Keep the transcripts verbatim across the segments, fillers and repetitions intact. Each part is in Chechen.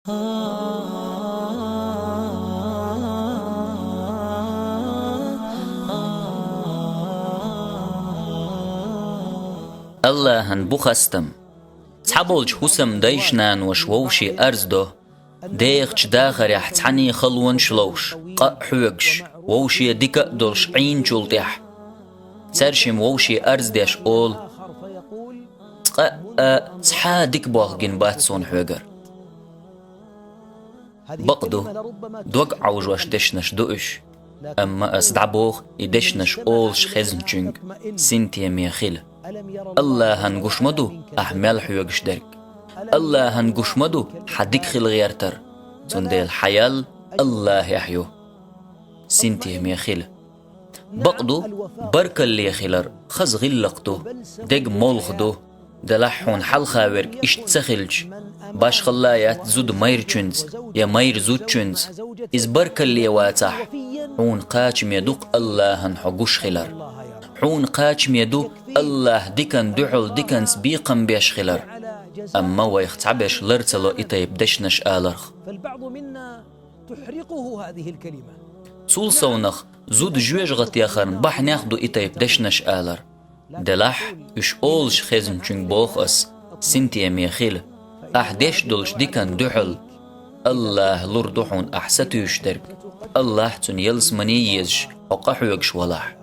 Аллахӏан бу хастам. Цхьаболча хӀусамдайша-наноша вовше арз до, дехача дахарехь цхьаьний халонаш ловш, къа а хьоьгуш, вовше дика а долуш Ӏийначул тӀаьхьа. Цаьршимма вовше арз деш олу: «Цкъа а цхьа а дика болх гина бац суна хьоьгара». Бакъ ду, дог Ӏовжош дешнаш ду уьш, амма ас дӀабоху и дешнаш олуш хезначуьнга: синтеме хила. Аллахӏан гуш ма ду ахь мел хьоьгуш дерг. Аллахӏан гуш ма ду хьан дика хила гӀертар, цундела хьан ял Аллахӏехь ю. Синтеме хила. Бакъ ду, баркалле хилар хаза гӀиллакх ду, дега молха ду. Делахь хьуна хьалха верг иштта ца хилча, башхалла яц зуда майрачуьнца я майра зудчуьнца, иза баркалле вацахь, хьуна кхачаме ду-кх Аллахӏан хьо гуш хилар. Хьуна кхачаме ду Аллахӏ дикан дуьхьал диканца бекхам беш хилар. Амма вайх цхьаберш лар ца ло и тайпа дешнаш аларх. Цул совнах зуда жоьжахатехарна бахьанех ду и тайпа дешнаш алар. Делахь, уьш олуш хезначуьнга боху ас: синтеме хила, ахь деш долчу дикан дуьхьал. Аллахӏ лур ду хьуна ахь сатуьйсуш дерг, Аллахӏ цуьнан ялсамани езаш хьо къахьоьгуш валахь.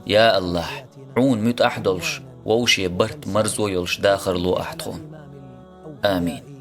Я Аллахӏ, хьуна муьтӀахь долуш, вовше барт-марзо йолуш дахар ло ахь тхуна. Амин.